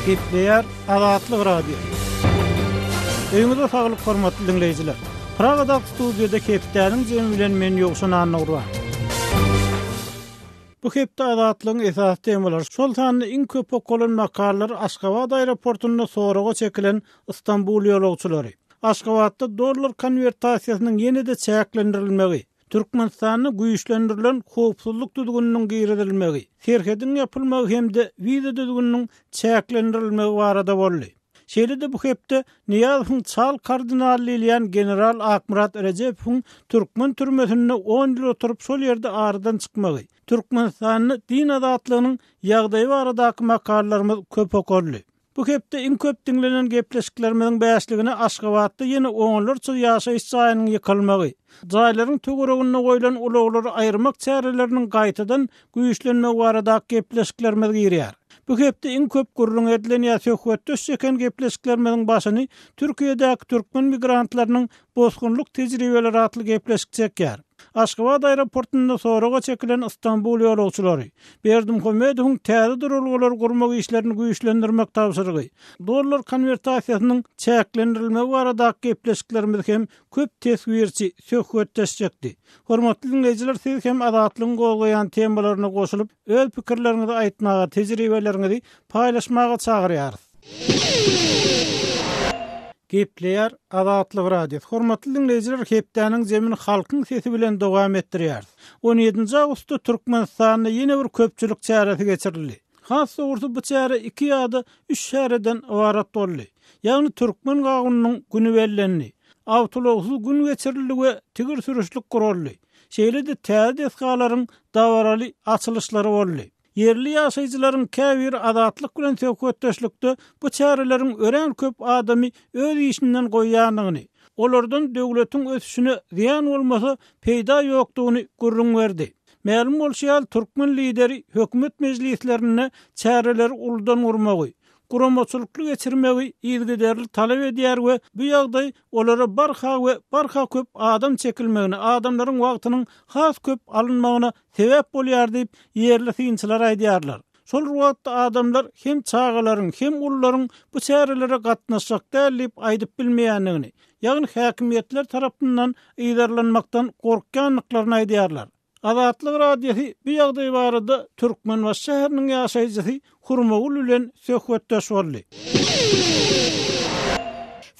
Gepleýär Azatlyk Radiosy. Öýüňize saglyk hormatly diňleýjiler. Pragadaky studiýada hepdäniň jemi bilen men Ýowşan Annagurban. Bu hepde Azatlygyň esasy temalary, şol sanda iň köp okalan makalalar Aşgabat aeroportunda soraga çekilen Stambul ýolagçylary, Aşgabatda dollar konwertasiýasynyň ýene-de çäklendirilmegi, Türkmenistanda güýçlendirilen howpsuzlyk düzgüniniň girizilmegi, serhediň ýapylmagy hem-de wiza düzgüniniň çäklendirilmegi barada boldy. Şeýle-de bu hepde Nyýazowyň çal kardinaly diýilýän general Akmyrat Rejepowyň türkmen türmesinde on ýyl oturyp şol ýerde aradan çykmagy, Türkmenistanda din azatlygynyň ýagdaýy baradaky makalalarymyz köp okaldy. Bu hepde iň köp diňlenen gepleşiklerimiziň bäşligine Aşgabatda ýene onlarça ýaşaýyş jaýynyň ýykylmagy, jaýlaryň töwereginde goýlan ulaglary aýyrmak çäreleriniň gaýtadan güýçlenmegi baradaky gepleşiklerimiz girýär. Bu hepde iň köp gürrüň edilen ýa söhbetdeş çeken gepleşiklerimiziň başyny Türkiýedäki türkmen migrantlarynyň bosgunlyk tejribeleri atly gepleşik çekýär. Aşgabat aeroportunda soraga çekilen Stambul ýolagçylary, Berdimuhamedowyň täze duralgalary gurmak işlerini güýçlendirmek tabşyrygy, dollar konwertasiýasynyň çäklendirilmegi baradaky gepleşiklerimiz hem köp teswirçi, söhbetdeş çekdi. Hormatly diňleýjiler siz hem Azatlygyň gozgaýan temalaryna goşulyp, öz pikirleriňizi aýtmaga, tejribeleriňizi paýlaşmaga çagyrýarys. Gepleýär Azatlyk Radiosy. Hormatly diňleýjiler, hepdäniň zemini halkyň sesi bilen dowam etdirýäris. On ýedinji awgustda Türkmenistanda ýene bir köpçülik çäresi geçirildi. Has dogrusy bu çäre iki ýa-da üç çäreden ybarat boldy. Ýagny türkmen gawunynyň güni bellendi. Awtoulagsyz gün geçirildi we tigir sürüşlik guraldy. Şeýle-de täze desgalaryň dabaraly açylyşlary boldy. Ýerli ýaşaýjylaryň käbiri Azatlyk bilen söhbetdeşlikde bu çäreleriň örän köp adamy öz işinden goýýandygyny, olardan döwletiň ösüşine zyýan bolmasa, peýda ýokdugyny gürrüň berdi. Mälim bolşy ýaly, türkmen lideri hökümet mejlislerinde çäreleri uludan gurmagy, guramaçylykly geçirmegi yzygiderli talap edýär we bu ýagdaý olara barha we barha köp adam çekilmegine, adamlaryň wagtynyň has köp alynmagyna sebäp bolýar diýip, ýerli synçylar aýdýarlar. Şol bir wagtda adamlar hem çagalaryň, hem ulularyň bu çärelere gatnaşjak däl diýip aýdyp bilmeýändigini, ýagny häkimiýetler tarapyndan yzarlanmakdan gorkýandyklaryny aýdýarlar. Azatlyk Radiosy bu ýagdaý barada Türkmenbaşy şäheriniň ýaşaýjysy Hurmagül bilen söhbetdeş boldy.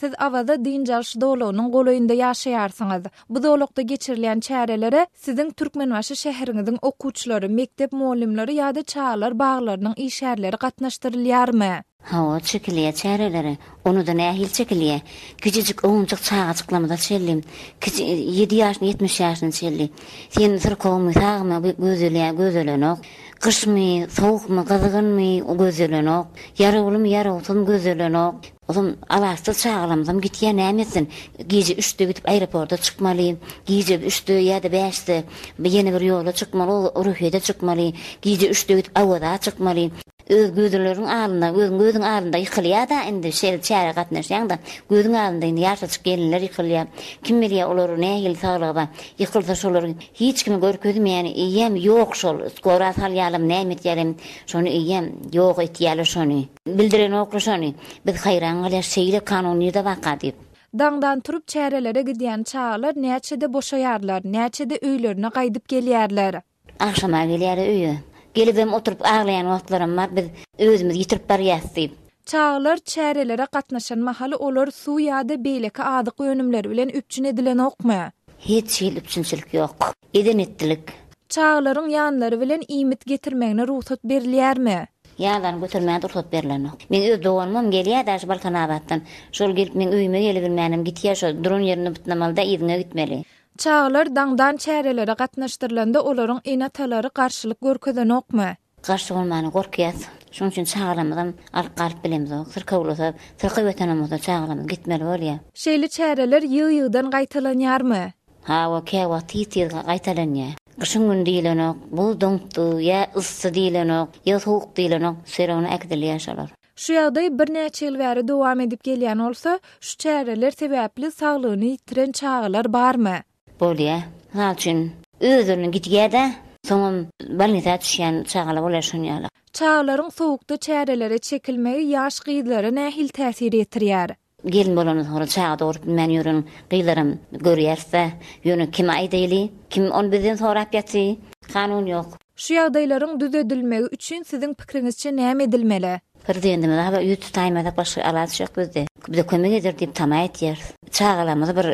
Siz Awaza dynç alyş zolagynyň golaýynda ýaşaýarsyňyz. Bu zolakda geçirilýän çärelere siziň Türkmenbaşy şäheriňiziň okuwçylary, mekdep mugallymlary ýa-da çagalar baglarynyň işgärleri gatnaşdyrylýarmy? Hawa, çekilýär çärelere. Ony-da nähili çekilýär? Kiçijik owunjak çagajyklarymyza çenli, kiçi, ýedi ýaşyna, 70 ýaşyna çenli. Sen syrkawmy, sagmy gözelýär, gözelenok. Gyşmy, sowukmy, gyzgynmy, gözelenok. Ýarawlymy, ýarawsyzmy gözelenok. Ozam alaçsyz çagalarymyzam gitýär, näme etsin? Gije üçde gidip aeroporta çykmaly, gije üçde ýa-da bäşde ýene bir ýola çykmaly, Oruhýede çykmaly, gije üçde gidip Awaza çykmaly. Öz gözleriň alynda, özüň gözüň alynda ýykylýar-da indi şeýle çärä gatnaşýaň-da, gözüň alynda indi ýaşajyk gelinler ýykylýar. Kim bilýär olar nähili saglygy bar. Ýykylsa şolar hiç kime görkezmeýän eýýäm ýok şol skora salýarlarmy näme etýärem şony eýýäm ýok etýärler şony. Bildirenoklar şony. Biz haýran galýas şeýle kanun nirde barka diýip. Daňdan turup çärelere gidýän çagalar näçede boşaýarlar, näçede öýlerine gaýdyp gelýärler? Agşama gelýär öýe. Gelibem oturyp aglaýan wagtlaram bar, biz özümizi ýitirip barýas diýip. Çagalar çärelere gatnaşan mahaly olar suw ýa-da beýleki azyk önümleri bilen üpjün edilenokmy? Hiç hili üpjünçilik ýok. Eden etdilik. Çagalaryň ýanlary bilen iýmit getirmegine rugsat berilýärmi? Ýanlaryny götermäge rugsat berlenok. Meň öz doganymam gelýär daşy Balkanabatdan. Şol gelip meň öýüme gelibilmänem gitýär şo duran ýerinde bytnamalyda yzyňa gitmeli. Çagalar daňdan çärelere gatnaşdyrylanda olaryň ene-atalary garşylyk görkezenokmy? Garşy bolmana gorkýas. Şonuň üçin çagalarymyzam alyp galyp bilemizok. Syrkawlasa, syrkaw ýatan bolsa çagalarymyz gitmeli bolýar. Şeýle çäreler ýygy-ýygydan gaýtalanýarmy? Hawa, käwagt tiz-tiz gaýtalanýar. Gyşyň güni diýlenok, buz doňupdy, ýa yssy diýlenok, ýa sowuk diýlenok, serowna äkidilýär şolar. Şu ýagdaý birnäçe ýyl bäri dowam edip gelýän bolsa, şu çäreler sebäpli saglygyny ýitiren çagalar barmy? Bolýar. Mysal üçin, özlerine gidýär-de. Soňam bolnisa düşýän çagalar bolýar şon ýaly. Çagalaryň sowukda çärelere çekilmegi ýaş gyzlara nähili täsir ýetirýär? Gelin bolandan soňra çaga dogrup bilmän ýören gyzlaram görýäris-dä. Ýöne kime aýdaýly? Kim ony bizden sorap ýaty? Kanun ýok. Şu ýagdaýlaryň düzedilmegi üçin siziň pikiriňizçe näme edilmeli? Prezidentimize habar ýüz tutaýmasak başga alaç ýok bizde. Bize kömek eder diýip tama etýäris. Çagalarymyzy bir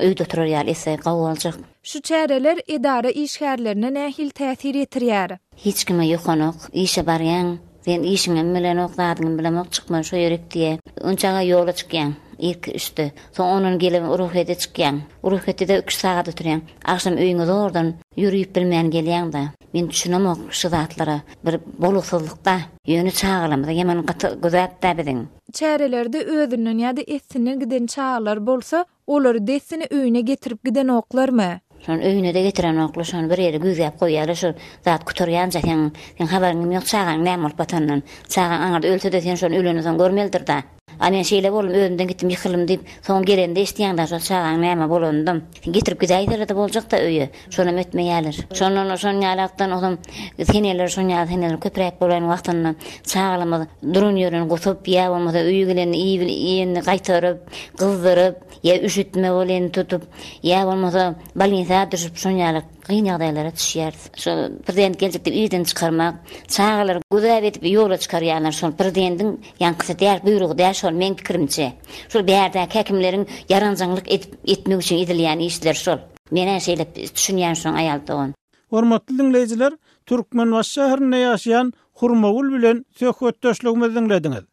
öýde oturar ýaly etse gowy boljak. Şu çäreler edara işgärlerine nähili täsir ýetirýär? Hiç kime ýokanok. Işe barýaň, sen işiňem bilenok, zadyňam bilemok, çykma şo ýerik diýýä. Onçaga ýola çykýaň, irki üçde. Soň ondan gelip ruhyýete çykýaň. Ruhyýetde-de iki-üç sagat oturýaň. Agşam öýüňe zordan ýörüp bilmän gelýäň-de. Men düşünemok şu zatlara. Bir bolgusyzlyk-da. Ýöne çagalarymyza ýaman gaty güzap-da biziň. Çärelerde özünden ýa-da essinden giden çagalar bolsa, Olary dessine öýüne getirip gidenoklarmy? Şony öýüne-de getirenoklar, şony bir ýere güzgäp goýýarlar, şol zat gutarýança seň, seň habaryňam ýok çagaň näme bolup batanyndan. Çagaň aňyrda ölse-de sen şony ölenden soň görmelidir-da. A men şeýle boldum, özümden gitdim, ýykyldym diýip, soň gelende eşidýäň-dä şol çagaň näme bolanynam. Sen getirip gidäýseler-de boljak-da öýe. Şonam etmeýärler. Şondan şon ýalakdan ozam seneler şon ýaly seneler köpräk bolaýan wagtynda çagalarymyz duran ýerinden gusup ýa bolmasa öýe gelende iýip iýenini gaýtaryp, gyzdyryp ýa üşütme bolýany tutup ýa bolmasa bolnisa düşüp şon ýaly kyn ýagdaýlara düşýäris. Şo prezident geljek diýip irden çykarmak, çagalary güzap edip ýola çykarýarlar şol prezidentiň ýaňkysy däl buýrugy däl şol meň pikirimçe. Şol bärdäki häkimleriň ýaranjaňlyk edip etmek üçin edilýän işler şol. Men-ä şeýle düşünýän şoň aýal dogan. Hormatly diňleýjiler, Türkmenbaşy şäherinde ýaşaýan Hurmagül bilen söhbetdeşligimizi diňlediňiz.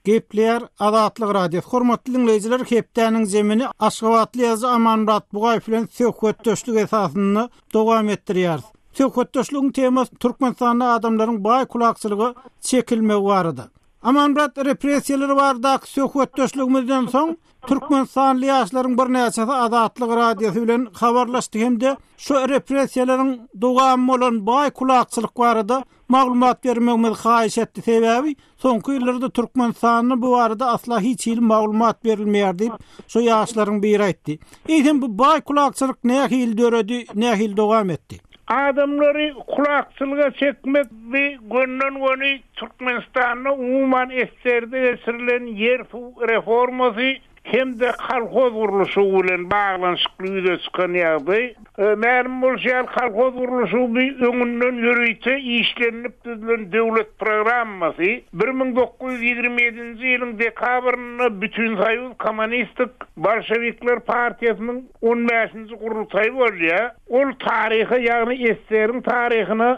Gepleýär Azatlyk Radiosy. Hormatly diňleýjiler, hepdäniň zemini aşgabatly ýazyjy Amanmyrat Bugaýew bilen söhbetdeşlik esasynda dowam etdirýäris. Söhbetdeşligiň temasy Türkmenistanda adamlaryň baý-kulakçylyga çekilmegi barada. Amanmyrat, repressiýalar baradaky söhbetdeşligimizden soň, Türkmenistanly ýaşlaryň birnäçesi Azatlyk Radiosy bilen habarlaşdy hem-de şu repressiýalaryň dowamy bolan baý-kulakçylyk barada maglumat bermegimizi haýyş etdi, sebäbi soňky ýyllarda Türkmenistanda bu barada asla hiç hili maglumat berilmeýär diýip, şu ýaşlaryň biri aýtdy. Eýsem bu baý-kulakçylyk nähili döredi, nähili dowam etdi? Adamlary kulakçylyga çekmek bi gönden-göni Türkmenistanda umuman SSR-de geçirilen ýer-suw reformasy hem-de kolhoz gurluşygy bilen baglanyşykly ýüze çykan ýagdaý. Mälim bolşy ýaly, kolhoz gurluşygy bi öňünden ýörite işlenilip düzülen döwlet programmasy. 1927-nji ýylyň dekabrynda Bütinsoýuz Kommunistik Bolşewikler partiýasynyň on bäşinji gurultaýy bolýar. Ol taryha, ýagny SSR-iň taryhyna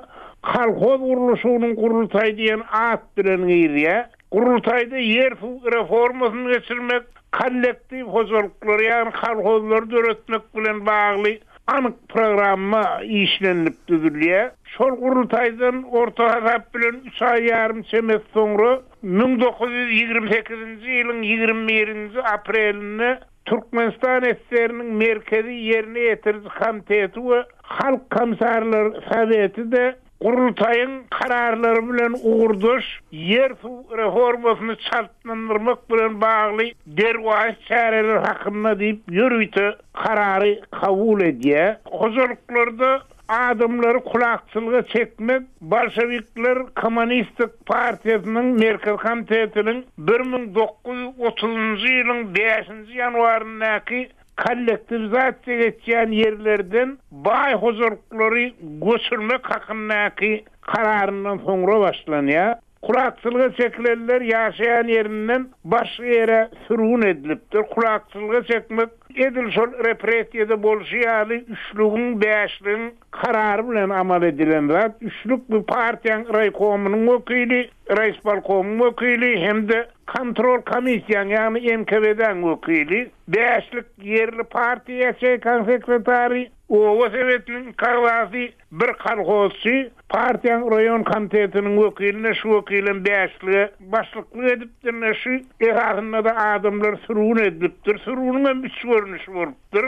kolhoz gurluşygynyň gurultaýy diýen at bilen girýär. Gurultaýda ýer-suw reformasyny geçirmek, kollektiw hojalyklary, ýagny kolhozlary döretmek bilen bagly anyk programma işlenilip düzülýär. Şol gurultaýdan orta hasap bilen üç aý ýarym çemesi soňra, 1928-nji ýylyň ýigrimi birinji aprelinde Türkmenistan SSR-niň Merkezi ýerine ýetiriji komiteti we Halk komissarlar soweti-de Gurultaýyň kararlary bilen ugurdaş ýer-suw reformasyny çaltlandyrmak bilen bagly derwaýys çäreler hakynda diýip ýörite karary kabul edýär. Hojalyklarda Adamlary kulakçylyga çekmek bolşewikler kommunistik partiýasynyň Merkezi komitetiniň 1930-njy ýylyň bäşinji ýanwaryndaky kollektiwizasiýa geçýän ýerlerden baý hojalyklary göçürmek hakyndaky kararyndan soňra başlanýar. Kulakçylyga çekilenler ýaşaýan ýerinden başga ýere sürgün edilipdir. Kulakçylyga çekmek edil şol repressiýada bolşy ýaly üçlügiň, bäşligiň karary bilen amal edilen zat. Üçlük bu partiýaň raýkomynyň wekili, raýispolkomyň wekili hem-de kontrol komissiýaň ýagny NKWD-äň wekili. Bäşlik ýerli partiýa ýaçeýkaň sekretary, oba sebetiniň iki agzasy, Bir kolhozçy partiýaň raýon komitetiniň wekiline şu wekilem bäşlige başlyklyk edipdir ine şu esasynda-da adamlar sürgün edilipdir. Sürgüniňem üç görnüşi bolupdyr.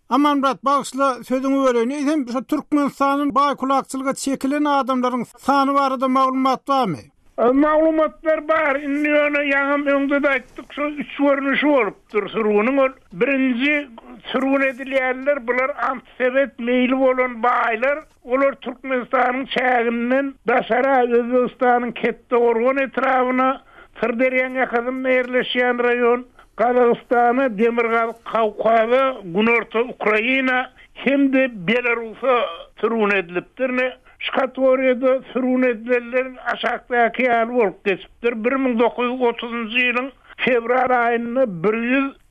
Amanmyrat bagyşla sözüňi böleýin eýsem şu Türkmenistanyň baý-kulakçylyga çekilen adamlaryň sany barada maglumat barmy? Maglumatlar bar, indi ýöne ýaňam öňde-de aýtdyk, şo üç görnüşi bolupdyr sürgüniň. Ol birinji sürgün edilýänler bular antisowet meýli bolan baýlar, olar Türkmenistanyň çäginden daşara, Özbegistanyň Ketdegorgan etrabyna, Syrderýaň ýakasynda ýerleşýän raýon, Gazagystana, Demirgazyk Kawkaza, Günorta Ukraina hem-de Belarusa sürgün edilipdir. Ine, şu kategoriýada sürgün edilenler aşakdaky ýaly bolup geçipdir, 1930-njy ýylyň fewral aýynda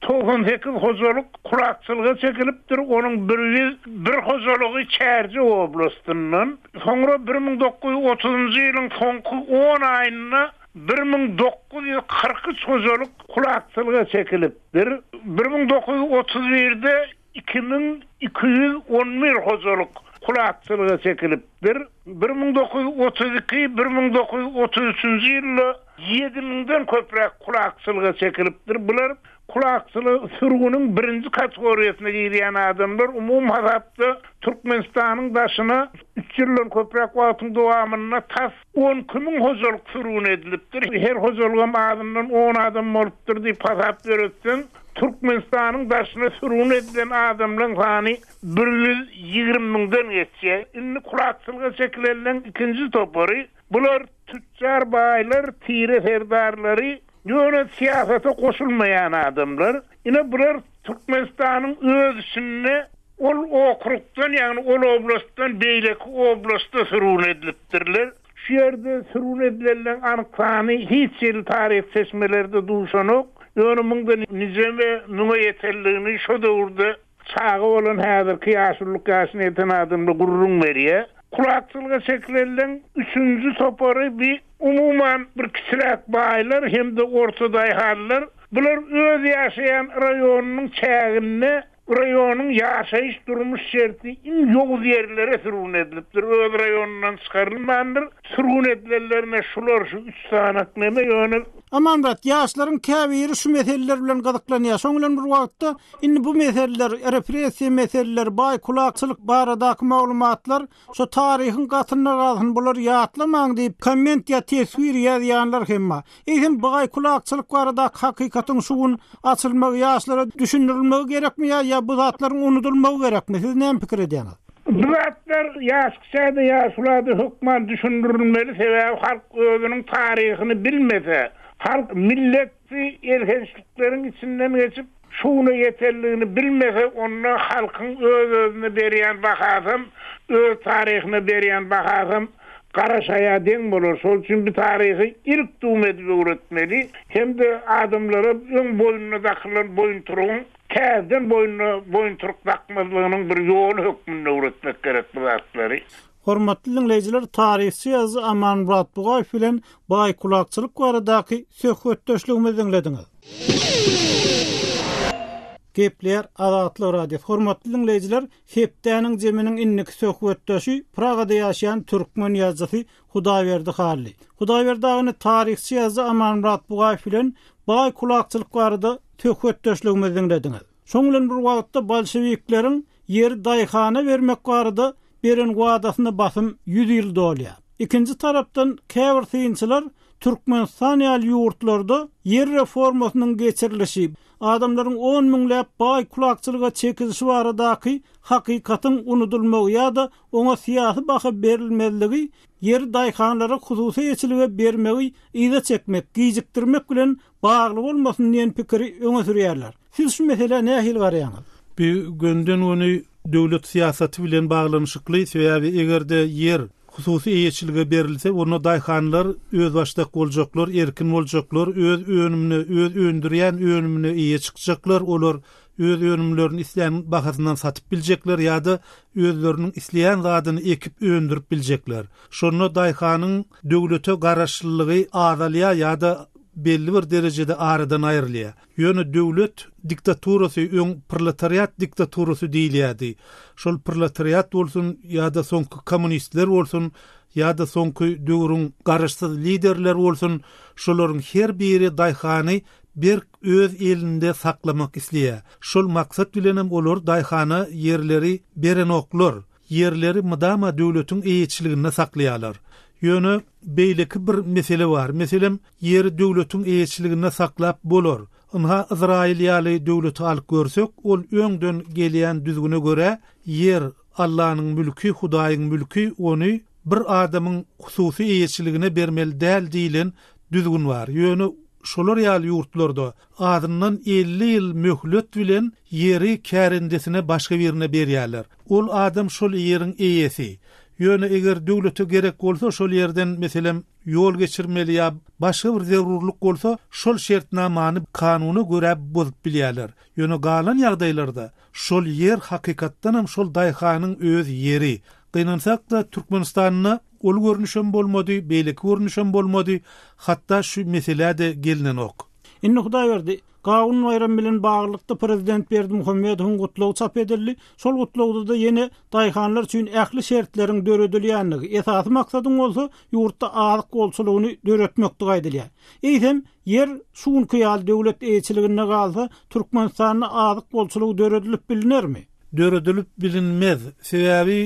198 hojalyk kulakçylyga çekilipdir, onuň 101 hojalygy Çärjew oblastyndan. Soňra 1930-njy ýylyň soňky on aýynda 1943 hojalyk kulakçylyga çekilipdir. 1931-de 2211 hojalyk kulakçylyga çekilipdir. 1932, 1933-nji ýylda ýedi müňden köpräk kulakçylyga çekilipdir. Bular kulakçylyk sürgüniň birinji kategoriýasyna girýän adamlar. Umumy hasapda Türkmenistanyň daşyna üç ýyldan köpräk wagtyň dowamynda tas 12 müň hojalyk sürgün edilipdir. Her hojalygam azyndan on adam bolupdyr diýip hasap ýöretseň, Türkmenistanyň daşyna sürgün edilen adamlaryň sany 120 müňden geçýär. Indi kulakçylyga çekilenleň ikinji topary, bular tüçjar baýlar, tire serdarlary, ýöne syýasata goşulmaýan adamlar. Ine bular Türkmenistanyň öz içinde Ol okrugdan, ýagny ol oblastdan beýleki oblasta sürgün edilipdirler. Şu ýerde sürgün edilenleň anyk sany hiç hili taryhy çeşmelerde duşanok. Ýöne muňda nijeme müňe ýetenligini şo döwürde çaga bolan häzirki ýaşululyk ýaşyna ýeten adamlar gürrüň berýär. Kulakçylyga çekilenleň üçünji topary bi umuman bir kiçiräk baýlar hem-de orta daýhanlar. Bular öz ýaşaýan raýonynyň çäginde Raýonyň ýaşaýyş-durmuş şerti iň ýowuz ýerlere sürgün edilipdir. Öz raýonyndan çykarylmandyr. Sürgün edilenlerine şular şu üç sanak neme ýöne. Amanmyrat, ýaşlaryň käbiri şu meseleler bilen gyzyklanýar. Şoň bilen bir wagtda indi bu meseleler, repressiýa meseleleri, baý-kulakçylyk baradaky maglumatlar Şu taryhyň gatynda galsyn bulary ýatlamaň diýip komment ýa teswir ýazýanlar hem bar. Eýsem baý-kulakçylyk baradaky hakykatyň şu gün açylmagy ýaşlara düşündirilmegi gerekmi ýa ýa bu zatlaryň unudylmagy gerekmi siz näme pikir edýäňiz? Bu zatlar ýaş kişä-de ýaşula-da hökman düşündirilmeli sebäbi halk özüniň taryhyny bilmese halk millet Şu elhençlikleriň içinden geçip, şu güne ýetenligini bilmese, onda halkyň öz-özüne berýän bahasam, öz taryhyna berýän bahasam gara şaýa deň bolar. Şol üçin bu taryhy ilk dum edip öwretmeli hem-de adamlara öň boýnuna dakylan boýunturugyň täzeden boýnuna boýunturyk dakmazlygynyň bir ýoly hökmünde öwretmek gerek bu zatlary. Hormatly diňleýjiler, taryhçy ýazyjy Amanmyrat Bugaýew bilen baý-kulakçylyk baradaky söhbetdeşligimizi diňlediňiz. Gepleýär Azatlyk Radiosy. Hormatly diňleýjiler, hepdäniň zeminiň indiki söhbetdeşi Pragada ýaşaýan türkmen ýazyjysy Hudaýberdi Hally. Hudaýberdi agany taryhçy ýazyjy Amanmyrat Bugaýew bilen baý-kulakçylyk barada söhbetdeşligimizi diňlediňiz. Şoň bilen bir wagtda bolşewikleriň ýeri daýhana bermek barada beren wadasyna basym ýüz ýyl dolýar. Ikinji tarapdan käbir synçylar Türkmenistan ýaly ýurtlarda ýer reformasynyň geçirilişi, adamlaryň on müňläp baý-kulakçylyga çekilişi baradaky hakykatyň unudylmagy ýa-da oňa syýasy baha berilmezligi ýeri daýhanlara hususy eýeçilige bermegi yza çekmek, gijikdirmek bilen bagly bolmasyn diýen pikiri öňe sürýärler. Siz şu meselä nähili garaýaňyz? Bu gönden-göni döwlet syýasaty bilen baglanyşykly, sebäbi eger-de ýer hususy eýeçilige berilse, onda daýhanlar özbaşdak boljaklar, erkin boljaklar, öz önümine, öz öndürýän önümine eýe çykjaklar, olar öz önümlerini islän bahasyndan satyp biljekler ýa-da özleriniň isleýän zadyny ekip öndürip biljekler. Şonda daýhanyň döwlete garaşlylygy azalýar ýa-da belli bir derejede aradan aýrylýar. Ýöne döwlet diktaturasy öň proletariat diktaturasy diýilýärdi. Şol proletariat bolsun ýa-da soňky kommunistler bolsun ýa-da soňky döwrüň garaşsyz liderleri bolsun, şolaryň her biri daýhany berk öz elinde saklamak isleýär. Şol maksat bilenem olar daýhana ýerleri berenoklar. Ýerleri mydama döwletiň eýeçiliginde saklaýarlar. Ýöne beýleki bir mesele bar. Meselem, ýeri döwletiň eýeçiliginde saklap bolar. Ynha, Yzraýyl ýaly döwleti alyp görsek, ol öňden gelýän düzgüne görä, ýer, Allanyň mülki, Hudaýyň mülki, ony bir adamyň hususy eýeçiligine bermeli däl diýlen düzgün bar. Ýöne şolar ýaly ýurtlarda azyndan 50 ýyl möhlet bilen ýeri kärendesine başga birine berýärler. Ol adam şol ýeriň eýesi. Ýöne eger döwlete gerek bolsa şol ýerden meselem ýol geçirmeli ýa başga bir zerurlyk bolsa şol şertnamany kanuna görä bozup bilýärler. Ýöne galan ýagdaýlarda şol ýer hakykatdanam şol daýhanyň öz ýeri. Gynansak-da Türkmenistanda ol görnüşem bolmady, beýleki görnüşem bolmady, hatda şu meselä-de gelnenok. Indi Hudaýberdi, Gawun baýramy bilen baglylykda prezident Berdimuhamedowyň gutlagy çap edildi. Şol gutlagda-da ýene daýhanlar üçin ähli şertleriň döredilýändigi, esasy maksadyň bolsa ýurtda azyk bolçulygyny döretmekdigi aýdylýar. Eýsem, ýer şu günki ýaly döwlet eýeçiliginde galsa, Türkmenistanda azyk bolçulygy döredilip bilinermi? Döredilip bilinmez. Sebäbi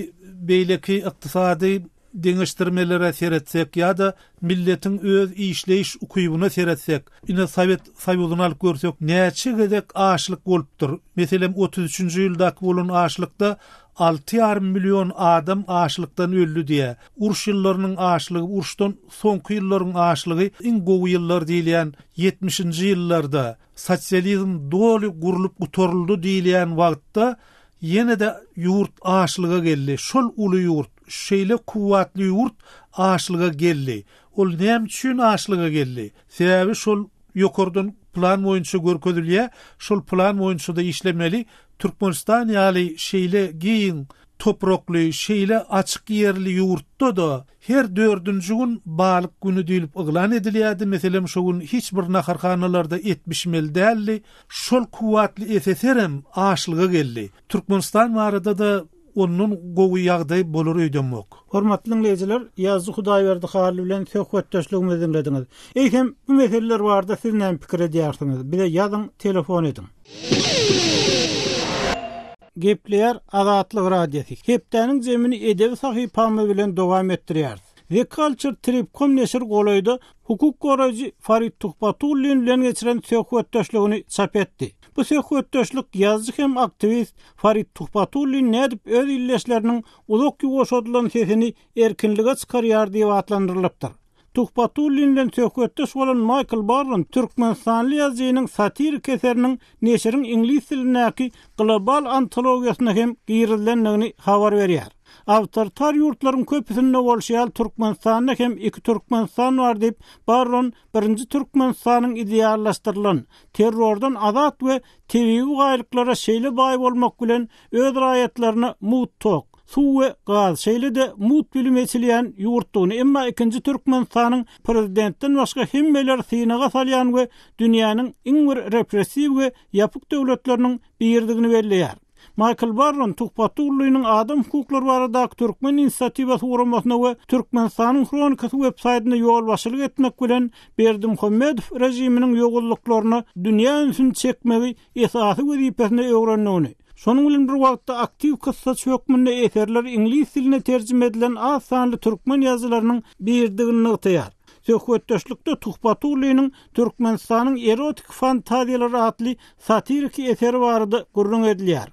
beýleki ykdysady deňeşdirmelere seretsek ýa-da milletiň öz işleýiş ukybyna seretsek, ine Sowet Soýuzyny alyp görsek näçe gezek açlyk bolupdyr. Meselem 33-nji ýyldaky bolan açlykda 6,5 million adam açlykdan öldi diýýär. Uruş ýyllarynyň açlygy, uruşdan soňky ýyllaryň açlygy iň gowy ýyllar diýilýän 70-nji ýyllarda Sosializm doly gurlup gutaryldy diýilýän wagtda ýene-de ýurt açlyga geldi. Şol uly ýurt, şeýle kuwwatly ýurt açlyga geldi. Ol näme üçin açlyga geldi? Sebäbi şol ýokardan plan boýunça görkezilýär, şol plan boýunça-da işlemeli. Türkmenistan ýaly şeýle giň toprakly, şeýle açyk ýerli ýurtda-da Her dördünji gün balyk güni diýlip yglan edilýärdi, meselem, şo gün hiç bir naharhanalarda et bişmeli däldi. Şol kuwwatly SSR hem açlyga geldi. Türkmenistan barada-da ondan gowy ýagdaý bolar öýdemok. Hormatly diňleýjiler, ýazyjy Hudaýberdi Hally bilen söhbetdeşligimizi diňlediňiz. Eýsem, bu meseleler barada siz näme pikir edýärsiňiz? Bize ýazyň, telefon ediň. Gepleýär Azatlyk Radiosy. Hepdäniň jemini edebi sahypamyz bilen dowam etdirýäris. The Culture Trip.com neşiri golaýda hukuk goraýjy Farid Tuhbatullin bilen geçiren söhbetdeşligini çap etdi. Bu söhbetdeşlik ýazyjy hem aktiwist Farid Tuhbatullin nädip öz ildeşleriniň uzak ýuwaşadylan sesini erkinlige çykarýar diýip atlandyrylypdyr. Tuhbatullin bilen söhbetdeş bolan Maýkl Barron türkmenistanly ýazyjynyň satiriki eseriniň neşiriň iňlis dilindäki global antologiýasyna hem girizilendigini habar berýär. Awtoritar ýurtlaryň köpüsinde bolşy ýaly Türkmenistanda hem iki Türkmenistan bar diýip, Barron birinji Türkmenistanyň ideallaşdyrylan, terrordan azat we tebigy baýlyklara şeýle baý bolmak bilen öz raýatlaryna mugt tok, suw we gaz, şeýle-de mugt bilim eçilýän ýurtdugyny, emma ikinji Türkmenistanyň prezidentden başga hemmeleri synaga salýan we dünýäniň iň bir repressiw we ýapyk döwletleriniň biridigini belleýär. Maýkl Barron Tuhbatulliniň Adam hukuklary baradaky Türkmen inisiatiwasy guramasyna we Türkmenistanyň Hronikasy websaýtyna ýolbaşçylyk etmek bilen Berdimuhamedow režiminiň ýowuzlyklaryna dünýä ünsüni çekmegi esasy wezipesine öwrendigini, şonuň bilen bir wagtda aktiw kyssaçy hökmünde eserleri iňlis diline terjime edilen az sanly türkmen ýazyjylarynyň biridigini nygtaýar. Söhbetdeşlikde Tuhbatulliniň Türkmenistanyň erotiki fantaziýalary atly satiriki eseri barada gürrüň edilýär.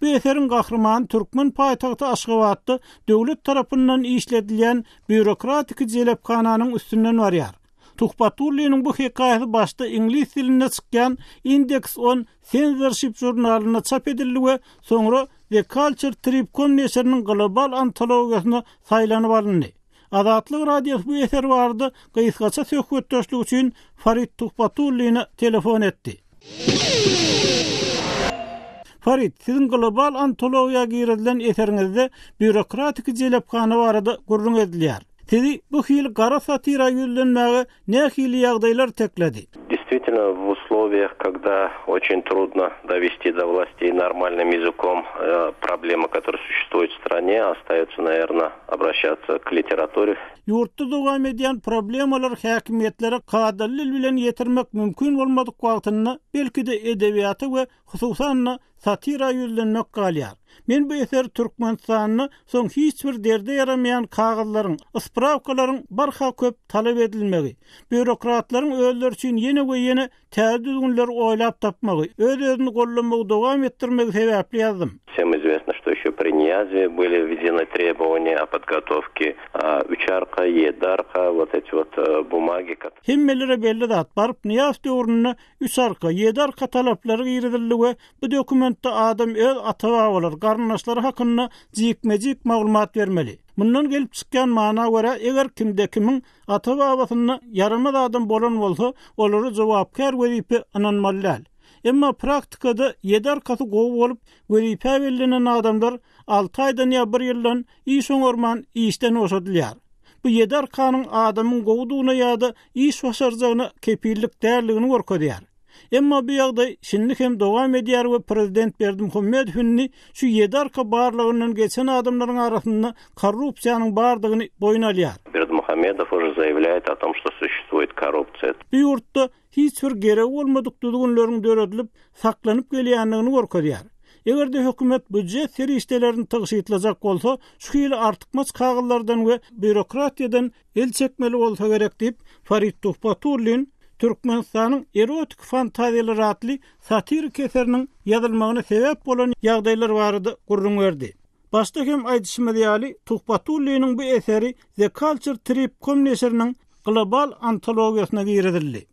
Bu eseriň gahrymany türkmen paýtagty Aşgabatda döwlet tarapyndan işledilýän býurokratiki jelephananyň üstünden barýar. Tuhbatulliniň bu hekaýasy başda iňlis dilinde çykýan Index on Censorship žurnalynda çap edildi we soňra The Culture Trip.com neşiriniň global antologiýasyna saýlanyp alyndy. Azatlyk Radiosy bu eser barada gysgaça söhbetdeşlik üçin Farid Tuhbatulline telefon etdi. Farid, siziň global antologiýa girizilen eseriňizde býurokratiki jelephana barada gürrüň edilýär. Sizi bu hili gara satira ýüzlenmäge nähili ýagdaýlar itekledi? Действительно, в условиях, когда очень трудно довести до властей нормальным языком э, проблемы, которые существуют в стране, остается, наверное, обращаться к литературе. Ýurtda dowam edýän problemalary häkimiýetlere kadaly dil bilen ýetirmek mümkin bolmadyk wagtynda, belki-de, edebiýata we, hususan-da, satira ýüzlenmek galýar. Men bu eseri Türkmenistanda soň hiç bir derde ýaramaýan kagyzlaryň, sprawkalaryň barha köp talap edilmegi, býurokratlaryň özleri üçin ýene we ýene täze düzgünleri oýlap tapmagy, öz-özüni goldamagy dowam etdirmegi sebäpli ýazdym. Всем известно, что еще при Ниязове были введены требования о подготовке Üç arka, ýedi arka, вот эти вот бумаги, Hemmelere belli zat, baryp Nyýazow döwründe üç arka, ýedi arka talaplary girizildi we bu dokumentde adam öz ata-babalary, garyndaşlary hakynda jikme-jik maglumat bermeli. Mundan gelip çykýan mana görä, eger kimde-kimiň ata-babasynda ýaramaz adam bolan bolsa, olara jogapkär wezipe ynanmaly däl. Emma praktikada ýedi arkasy gowy bolup, wezipä bellenen adamlar alty aýdan ýa bir ýyldan iş oňarman işden boşadylýar. Bu ýedi arkanyň adamyň gowudygyna ýa-da iş başarjagyna kepillik däldigini görkezýär. Emma bu ýagdaý şindi hem dowam edýär we prezident Berdimuhamedow indi şu ýedi arka barlagyndan geçen adamlaryň arasynda korrupsiýanyň bardygyny boýun alýar. Berdimuhamedow уже заявляет о том, что существует коррупция. Bu ýurtda hiç bir geregi bolmadyk düzgünleriň döredilip, saklanyp gelýändigini görkezýär. Eger-de hökümet býujet serişdelerini tygşytlajak bolsa, şu hili artykmaç kagyzlardan we býurokratiýadan el çekmeli bolsa gerek diýip, Farid Tuhbatullin Türkmenistanyň erotiki fantaziýalary atly satiriki eseriniň ýazylmagyna sebäp bolan ýagdaýlar barada gürrüň berdi. Başda hem aýdyşymyz ýaly, Tuhbatulliniň bu eseri The Culture Trip com neşiriniň global antologiýasyna girizildi.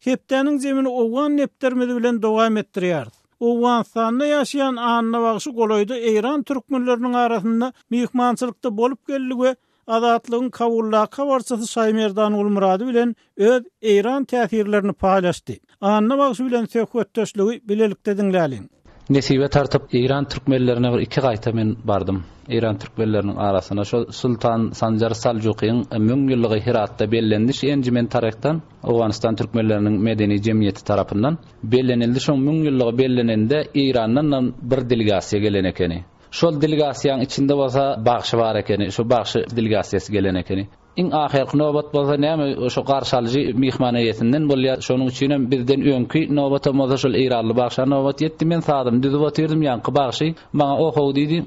Hepdäniň zemini owgan depderimiz bilen dowam etdirýäris. Owganystanda ýaşaýan Anna bagşy golaýda eýran türkmenleriniň arasynda myhmançylykda bolup geldi we Azatlygyň Kabuldaky habarçysy Şaýmerdan Gulmyrady bilen öz eýran täsirlerini paýlaşdy. Anna bagşy bilen söhbetdeşligi bilelikde diňläliň. Nesibe tartyp Eýran türkmenlerine bir iki gaýta men bardym. Eýran türkmenleriniň arasyna şo Sultan Sanjar Saljukyň müň ýyllygy Heratda bellendi şu Enjimen Tarekdan, Owganystan türkmenleriniň medeni jemgyýeti tarapyndan bellenildi. Şoň müň ýyllygy bellenende Eýrandanam bir delegasiýa gelen ekeni. Şol delegasiýaň içinde bolsa bagşy bar ekeni, şo bagşy delegasiýasy gelen ekeni. Iň ahyrky nobat bolsa näme şo garşy alyjy myhman eýesinden bolýar. Şonuň üçinem bizden öňki nobatam bolsa şol eýranly bagşa nobat ýetdi. Men sazymy düzüp otyrdym, ýaňky bagşy maňa ohow diýdi.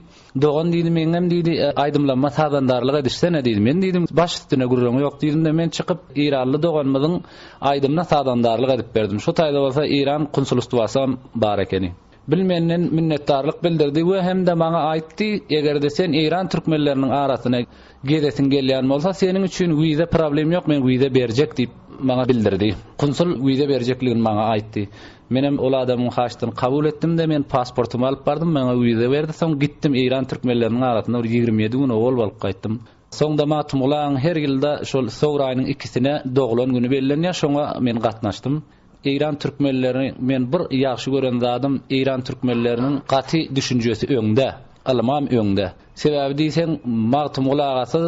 Dogan diýdi, meňem diýdi, aýdymlamma sazandarlyk edişsene diýdi. Men diýdim, baş üstüne gürrüň ýok diýdim-de, men çykyp eýranly doganymyzyň aýdymyna sazandarlyk edip berdim. Şo taýda bolsa eýran konsulstwasam bar ekeni. Bil menden minnetdarlyk bildirdi we hem-de maňa aýtdy, Eger-de sen Eýran türkmenleriniň arasyna gezesiň gelýän bolsa, seniň üçin wiza problem ýok, men wiza berjek diýip maňa bildirdi. Konsul wiza berjekligini maňa aýtdy. Menem ol adamyň haýyşdyny kabul etdim-de, men pasportymy alyp bardym, maňa wiza berdi. Soň gitdim Eýran türkmenleriniň arasynda bir 27 gün owal bolup gaýtdym. Soňda Magtymguly agaň her ýylda şol sowr aýynyň ikisine doglan güni bellenýär, şoňa men gatnaşdym. Eýran türkmenlerini men bir ýagşy gören zadym eýran türkmenleriniň gaty düşünjesi öňde, ylymam öňde. Sebäbi diýseň Magtymguly agasyz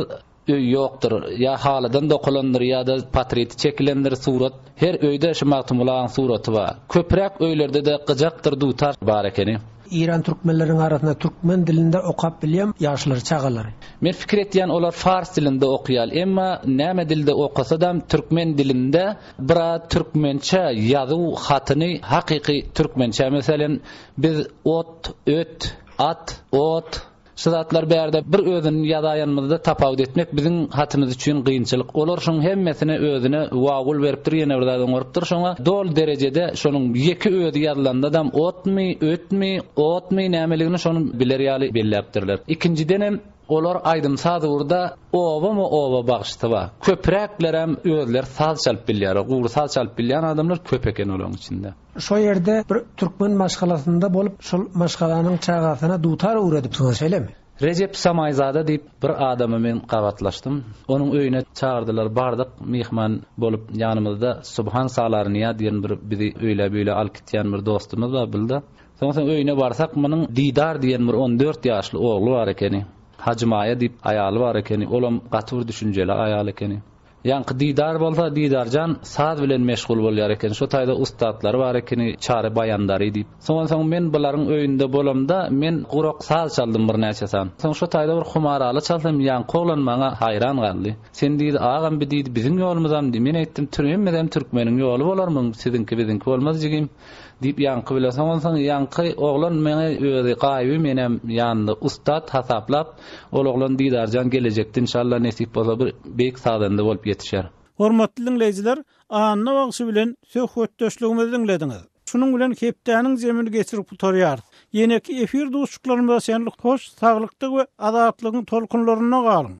öý ýokdur, ýa halydan dokalandyr ýa-da potreti çekilendir surat. Her öýde şu Magtymguly agaň suraty bar. Köpräk öýlerde-de gyjakdyr dutar bar ekeni. Eýran türkmenleriniň arasynda türkmen dilinde okap bilýän ýaşlary, çagalary. Men pikir etýän olar fars dilinde okýar, emma näme dilde okasadam türkmen dilinde Biraz türkmençe ýazuw hatyny hakyky türkmençe meselem biz ot, öt, at, ot şu zatlar bärde bir özüni ýazaýanymyzda tapawut etmek biziň hatymyz üçin gynçylyk. Olar şoň hemmesine özüne wagul beripdir ýene bir zat oňarypdyr şoňa doly derejede şonuň ýeke özi ýazylandadam otmy, ötmi, otmy nämeligini şony biler ýaly belläpdirler. Ikinjidenem Olar aýdym-saz ugurda obama-oba bagşysy bar. Köpräklerem özleri saz çalyp bilýärler. Gury saz çalyp bilýän adamlar köp eken olaryň içinde. Şo ýerde bir türkmen maşgalasynda bolup, şol maşgalanyň çagasyna dutar öwredipsiňiz, şeýlemi? Rejep Samaýzada diýip bir adama men gabatlaşdym. Onuň öýüne çagyrdylar, bardyk, myhman bolup ýanymyzda Subhan Salarnyýa diýen bir bizi öýle-büýle alyp gitýän bir dostumyz bar bilde. Soň-soň öýüne barsak, munuň Didar diýen bir on dört ýaşly ogly bar ekeni. Hajymaýa diýip aýaly bar ekeni. Olam gaty bir düşünjeli aýal ekeni. Ýaňky Didar bolsa, Didarjan saz bilen meşgul bolýar ekeni. Şo taýda ussatlary bar ekeni, Çary Baýandary diýip. Soňansoň men bularyň öýünde bolamda, men gurak saz çaldym birnäçe san. Soň şo taýda bir humaraly çalsam, ýaňky oglan maňa haýran galdy. Sen diýdi, agam bi diýdi, biziň ýolumyzam diý. Men aýtdym, hemmezem türkmeniň ýoly bolar muň, siziňki biziňki bolmaz jigim. Diýip ýaňky bile soň onsoň ýaňky oglan meňe özi gaýyby menem ýanynda ussat hasaplap ol oglan Didarjan gelejekde inşallah nesip bolsa bir beýik sazanda bolup ýetişer. Hormatly diňleýjiler, Anna bagşy bilen söhbetdeşligimizi diňlediňiz. Şunuň bilen hepdäniň jemini geçirip gutarýarys. Ýeneki efir duşuşyklarymyza çenli hoş saglykda we azatlygyň tolkunlarynda galyň!